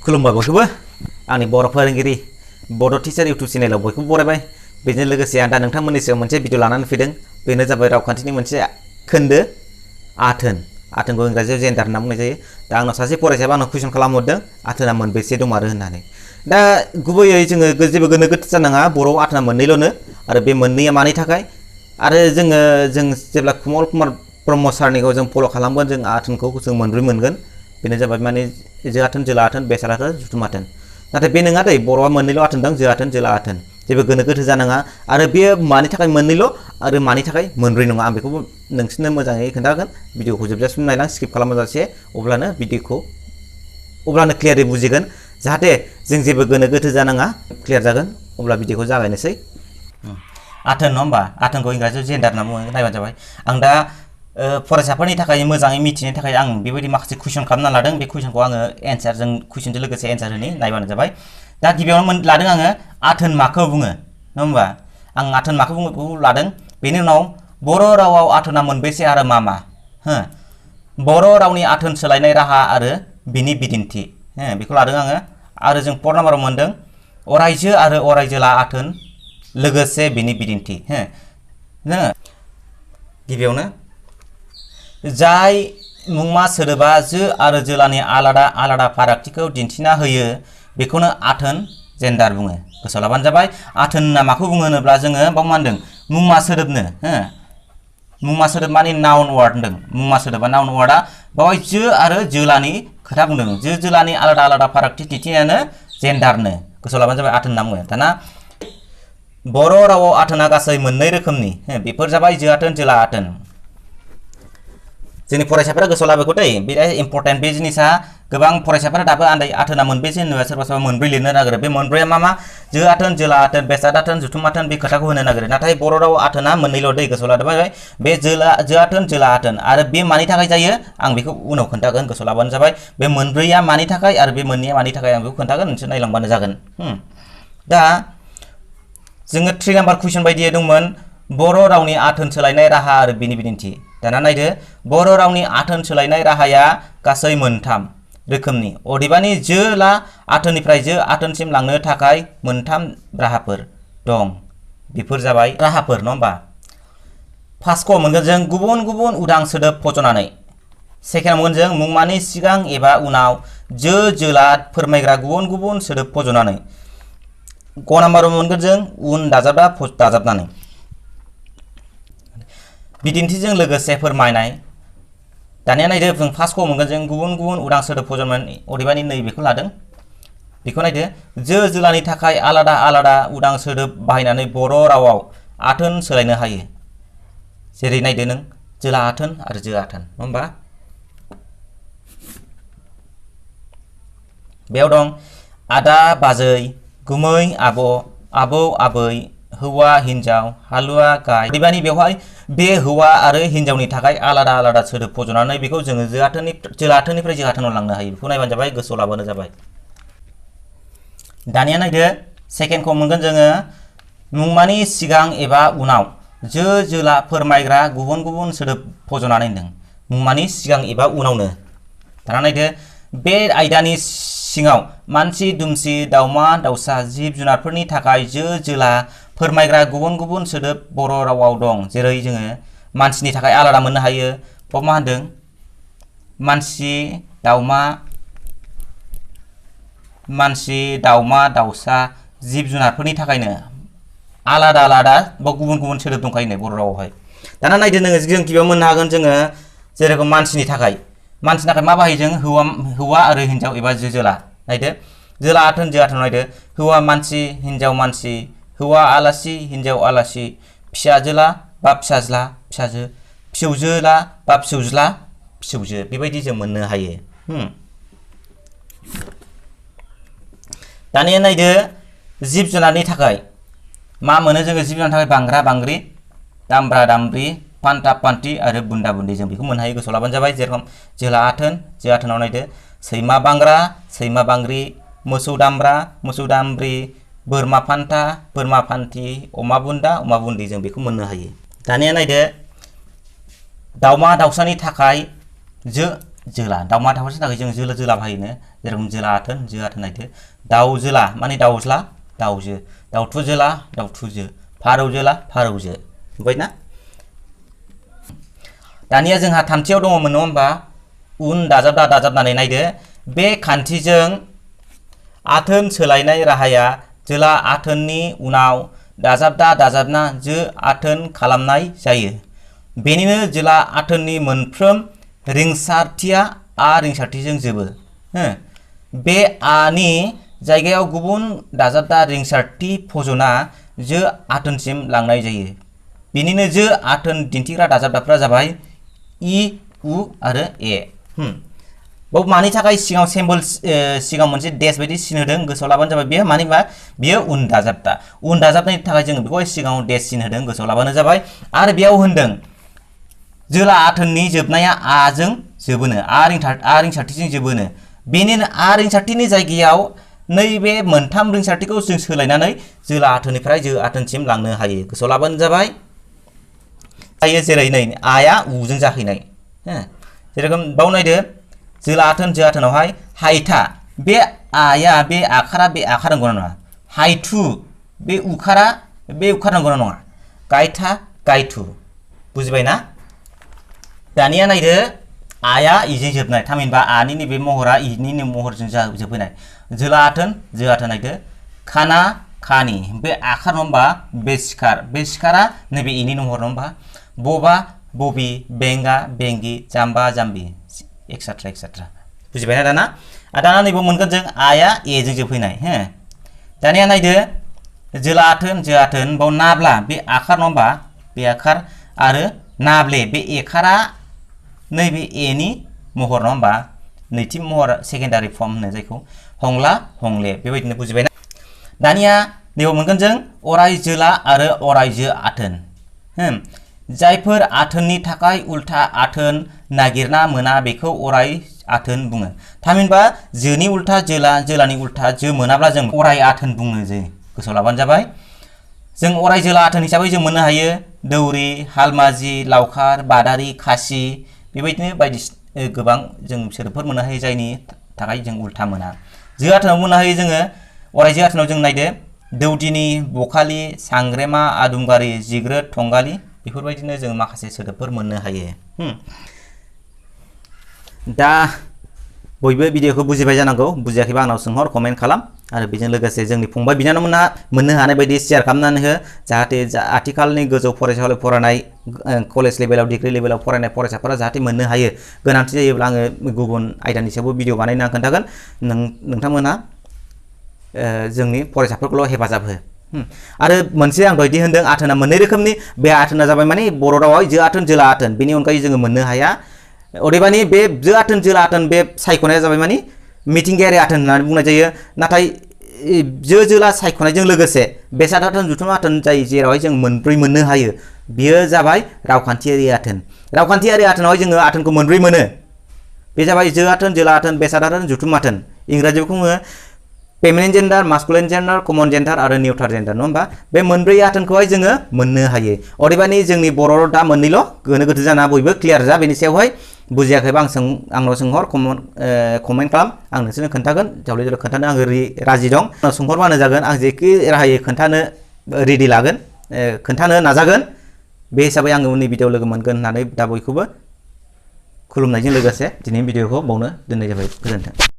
खुलुमबाय बयखौबो आंनि बर' फोरोंगिरि बड' टिचार इउटुब चेनेलाव बयखौबो बरायबाय। बेजों लोगोसे आं दा नोंथांमोननि सायाव मोनसे भिडिअ लानानै फैदों। बेनो जाबाय रावखान्थिनि मोनसे खोन्दो आथोनखौ इंराजियाव जेन्डार होनना बुंनाय जायो। दा आंनाव सासे फरायसाया आंनाव कुइसन खालामहरदों आथोना मोनबेसे दंमारो होननानै। दा गुबैयै जोङो जेबो गोनो गोथो जानाङा, बर'आव आथोना मोननैल'नो आरो बे मोननैया मानि थाखाय आरो जों जेब्ला कमल कुमार ब्रह्म सारनिखौ जों फल' खालामगोन जों आथोनखौ जों मोनब्रै मोनगोन। बेनो जाबाय माने जो आथोन, जोला आथोन, बेसाद आथोन, जुथुम आथोन। नाथाय बे नङा दै, बर'आ मोननैल' आथोन दं, जो आथोन, जोला आथोन। जेबो गोनो गोथो जानाङा आरो बेयो मानि थाखाय मोननैल' आरो मानि थाखाय मोनब्रै नङा, आं बेखौबो नोंसोरनो मोजाङै खोन्थागोन। भिडिअखौ जोबजासिम नायलां, स्किप खालामाजासे, अब्लानो क्लियारै बुजिगोन। जाहाथे जों जेबो गोनो गोथो जानाङा, क्लियार जागोन। अब्ला भिडिअखौ जागायनोसै। आथोन नङा होमबा? आथोनखौ इंराजियाव जेन्डार होनना बुङो, नायबानो जाबाय। आं दा फरायसाफोरनि थाखाय मोजाङै मिथिनो थाखाय आं बेबायदि माखासे कुइसन खालामना लादों। बे कुइसनखौ आङो एन्सारजों कुइसनजों लोगोसे एन्सार होनि, नायबानो जाबाय। दा गिबियावनो लादों आङो आथोन माखौ बुङो, नङा होमबा? आं आथोन माखौ बुङो बेखौ लादों। बेनि उनाव बर' रावाव आथोना मोनबेसे आरो मा मा? बर' रावनि आथोन सोलायनाय राहा आरो बिनि बिदिन्थि, बेखौ लादों आङो। आरो जों 4 नाम्बाराव मोनदों अरायजो आरो अरायजोला आथोन लोगोसे बिनि बिदिन्थि। गिबियावनो जाय मुंमा सोदोबा जो आरो जोलानि आलादा आलादा फारागथिखौ दिन्थिना होयो बेखौनो आथोन जेन्डार बुङो। गोसोआव लाबानो जाबाय। आथोनना माखौ बुङो होनोब्ला जोङो बाव मा होनदों? मुंमा सोदोबनो, मुंमा सोदोब माने नाउन वार्ड होनदों। मुंमा सोदोबा नाउन वार्डआ बावहाय जो आरो जोलानि खोथा बुंदों। जो जोलानि आलादा आलादा फारागथि दिन्थिनायानो जेन्डारनो। गोसोआव लाबानो जाबाय, आथोन होनना बुङो। दाना बर' रावाव आथोना गासै मोननै रोखोमनि, बेफोर जाबाय जो आथोन, जोला आथोन। जोंनि फरायसाफोरा गोसोआव लाबोखौ दै, बिराद इम्परटेन्ट बे जिनिसा। गोबां फरायसाफोरा दाबो आन्दाय, आथोना मोनबेसे होनोबा सोरबा सोरबा मोनब्रै लिरनो नागिरो। बे मोनब्रैया मा मा? जो आथोन, जोला आथोन, बेसाद आथोन, जुथुम आथोन, बे खोथाखौ होनो नागिरो। नाथाय बर' राव आथोना मोननैल' दै, गोसोआव लाबाय। बे जो आथोन, जोला आथोन। आरो बे मानि थाखाय जायो आं बेखौ उनाव खोन्थागोन, गोसोआव लाबानो जाबाय। बे मोनब्रैया मानि थाखाय आरो बे मोननैया मानि थाखाय आं बेखौ खोन्थागोन, नोंसोर नायलांबानो जागोन। दा जोङो 3 नाम्बार कुइसन बायदियै दंमोन बर' रावनि आथोन सोलायनाय राहा आरो बिनि बिदिन्थि। दाना नायदो, बर' रावनि आथोन सोलायनाय राहाया गासै मोनथाम रोखोमनि। अदेबानि जोला आथोननिफ्राय जो आथोनसिम लांनो थाखाय मोनथाम राहाफोर दं। बेफोर जाबाय राहाफोर, नङा होमबा? फार्स्टखौ मोनगोन जों गुबुन गुबुन उदां सोदोब फज'नानै। सेकेन्डआव मोनगोन जों मुंमानि सिगां एबा उनाव जो जोला फोरमायग्रा गुबुन गुबुन सोदोब फज'नानै। ग नाम्बाराव मोनगोन जों उन दाजाबनानै। बिदिन्थिजों लोगोसे फोरमायनाय। दानिया नायदो, जों फार्स्टखौ मोनगोन जों गुबुन गुबुन उदां सोदोब फज'नानै, अदेबानि नैबेखौ लादों। बेखौ नायदो, जो जोलानि थाखाय आलादा आलादा उदां सोदोब बाहायनानै बर' रावाव आथोन सोलायनो हायो। जेरै नायदो नों, जोला आथोन आरो जो आथोन, नङा होमबा? बेयाव दं आदा बाजै, गुमै आब', आबौ आबै, हौवा हिन्जाव, हालुवा गाय। अदेबानि बेवहाय बे हौवा आरो हिन्जावनि थाखाय आलादा आलादा सोदोब फज'नानै बेखौ जोङो जोला आथोननिफ्राय जो आथोनाव लांनो हायो। बेखौ नायबानो जाबाय, गोसोआव लाबानो जाबाय। दानिया नायदो, सेकेन्डखौ मोनगोन जोङो मुंमानि सिगां एबा उनाव जो जोला फोरमायग्रा गुबुन गुबुन सोदोब फज'नानै होनदों। मुंमानि सिगां एबा उनावनो। दाना नायदो, बे आयदानि सिङाव मानसि दुमसि, दाउमा दाउसा, जिब जुनारफोरनि थाखाय जो जोला फोरमायग्रा गुबुन गुबुन सोदोब बर' रावाव दं। जेरै जोङो मानसिनि थाखाय आलादा मोननो हायो। बाव मा होनदों? मानसि दाउमा दाउसा, जिब जुनारफोरनि थाखायनो आलादा आलादा बा गुबुन गुबुन सोदोब दंखायो बर' रावावहाय। दाना नायदो नोङो, जों गिबियाव मोननो हागोन जोङो जेरेखम मानसिनि थाखाय मा बाहायो जों? हौवा आरो हिन्जाव एबा जो जोला। नायदो, जोला आथोन, जो आथोनाव नायदो, हौवा मानसि, हिन्जाव मानसि, हौवा आलासि, हिन्जाव आलासि, फिसाजोला बा फिसाज्ला फिसाजो, फिसौजोला बा फिसौज्ला फिसौजो, बेबायदि जों मोननो हायो। दानिया नायदो, जिब जुनारनि थाखाय मा मोनो जोङो? जिब जुनारनि थाखाय बांग्रा बांग्रि, दामब्रा दामब्रि, फान्था फान्थि आरो बुन्दा बुन्दि, जों बेखौ मोननो हायो। गोसोआव लाबानो जाबाय। जेरेखम जोला आथोन, जो आथोनाव नायदो, सैमा बांग्रा, सैमा बांग्रि, मोसौ दामब्रा, मोसौ दामब्रि, बोरमा फान्था, बोरमा फान्थि, अमा बुन्दा, अमा बुन्दि, जों बेखौ मोननो हायो। दानिया नायदो, दाउमा दाउसानि थाखाय जो जोला। दाउमा दाउसानि थाखाय जों जो जोला बाहायोनो। जेरखम जोला आथोन जो आथोन नायदो दाउजोला माने दाउज्ला दाउजो दाउथुजोला दाउथुजो फारौजोला फारौजो नुबाय ना दानिया जोंहा थामथियाव दङमोन नङा होमबा उन दाजाबदा दाजाबनानै नायदो बे खान्थिजों आथोन सोलायनाय राहाया जोला आथोननि उनाव दाजाबदा दाजाबना जो आथोन खालामनाय जायो बेनिनो जोला आथोननि मोनफ्रोम रिंसारथिया आ रिंसारथिजों जोबो बे आनि जायगायाव गुबुन दाजाबदा रिंसारथि फज'ना जो आथोनसिम लांनाय जायो बेनिनो जो आथोन दिन्थिग्रा दाजाबदाफोरा जाबाय इ उ आरो ए बाव मानि थाखाय सिगाङाव सिम्बल सिगाङाव मोनसे देश बायदि सिन होदों गोसोआव लाबानो जाबाय बेयो मानिबा बेयो उन दाजाबनायनि थाखाय जों बेखौ सिगाङाव देश सिन होदों गोसोआव लाबानो जाबाय आरो बेयाव होनदों जोला आथोननि जोबनाया आजों जोबोनो आ रिंसारथिजों जोबोनो बेनिनो आ रिंसारथिनि जायगायाव नैबे मोनथाम रिंसारथिखौ जों सोलायनानै जोला आथोननिफ्राय जो आथोनसिम लांनो हायो गोसोआव लाबानो जाबाय जायो जेरै नै आया उजों जाहैनाय जेरखम बाव नायदो जोला आथोन जो आथोनावहाय हायथा बे आया बे आखारा नंगौना नङा हायथु बे उखारा नंगौना नङा गायथा गायथु बुजिबाय ना दानिया नायदो आया इजों जोबनाय थामहिनबा आनि नैबे महरा इनि महरजों जोबहैनाय जोला आथोन जो आथोन नायदो खाना खानि बे आखार नङा होमबा बे सिखारा नैबे इनि महर नङा होमबा बबा बबि बेंगा बेंगि जाम्बा जाम्बि एक्सेट्रा एक्सेट्रा बुजिबायना दाना नैबो मोनगोन जों आया एजों जोबहैनाय दानिया नायदो जोला आथोन जो आथोन बाव नाब्ला बे आखार नङा होमबा बे आखार आरो नाब्ले बे एखारा नैबे एनि महर नङा होमबा नैथि महर सेकेन्डारि फर्म होनो जायखौ हंला हंले बेबायदिनो बुजिबायना दानिया नैबो मोनगोन जों अराय जोला आरो अराय जो आथोन जायफोर आथोननि थाखाय उल्था आथोन नागिरना मोना बेखौ अराय आथोन बुङो थामहिनबा जोनि उल्था जोला जोलानि उल्था जो मोनाब्ला जों अराय आथोन बुङो जे गोसोआव लाबानो जाबाय जों अराय जोला आथोन हिसाबै जों मोननो हायो दौरि हालमाजि लावखार बादारि खासि बेबायदिनो बायदिसिना गोबां जों सोदोबफोर मोननो हायो जायनि थाखाय जों उल्था मोना जो आथोनाव मोननो हायो जोङो अराय जो आथोनाव जों नायदो दौदिनि बखालि सांग्रेमा आदुंगारि जिग्रोद थंगालि बेफोरबायदिनो जों माखासे सोदोबफोर मोननो हायो दा बयबो भिडिअखौ बुजिबाय जानांगौ बुजियाखैबा आंनाव सोंहर कमेन्ट खालाम आरो बेजों लोगोसे जोंनि फंबाय बिनानावमोनहा मोननो हानाय बायदि शेयार खालामनानै हो जाहाथे आथिखालनि गोजौ फरायसालियाव फरायनाय कलेज लेभेलाव डिग्री लेभेलाव फरायनाय फरायसाफोरा जाहाथे मोननो हायो गोनांथि जायोब्ला आङो गुबुन आयदानि सायावबो भिडिअ बानायना खोन्थागोन नोंथांमोनहा जोंनि फरायसाफोरखौल' हेफाजाब हो आरो मोनसे आं दहायदि होनदों आथोना मोननै रोखोमनि बे आथोना जाबाय माने बर' रावाव जो आथोन जोला आथोन बेनि अनगायै जोङो मोननो हाया अदेबानि बे जो आथोन जोला आथोन बे सायख'नाया जाबाय माने मिथिंगायारि आथोन होननानै बुंनाय जायो नाथाय जो जोला सायख'नायजों लोगोसे बेसाद आथोन जुथुम आथोन जाय जेरावहाय जों मोनब्रै मोननो हायो बियो जाबाय रावखान्थियारि आथोनावहाय जोङो आथोनखौ मोनब्रै मोनो बे जाबाय जो आथोन जोला आथोन बेसाद आथोन जुथुम आथोन इंराजियाव बुङो फेमिनिन जेन्डार मास्कुलिन जेन्डार कमन जेन्डार आरो निउट्राल जेन्डार नङा होमबा बे मोनब्रै आथोनखौहाय जोङो मोननो हायो अदेबानि जोंनि बर' दा मोननैल' गोनो गोथो जाना बयबो क्लियार जा बेनि सायावहाय बुजियाखैबा आंनाव सोंहर कमेन्ट खालाम आं नोंसोरनो खोन्थागोन जावले जावले खोन्थानो आङो राजि दं आंनाव सोंहरबानो जागोन आं जेखि राहायै खोन्थानो रेडि लागोन खोन्थानो नाजागोन बे हिसाबै आङो उननि भिडिअ लोगो मोनगोन होननानै दा बयखौबो खुलुमनायजों लोगोसे दिनैनि भिडिअखौ बावनो दोननाय जाबाय गोजोन्थों।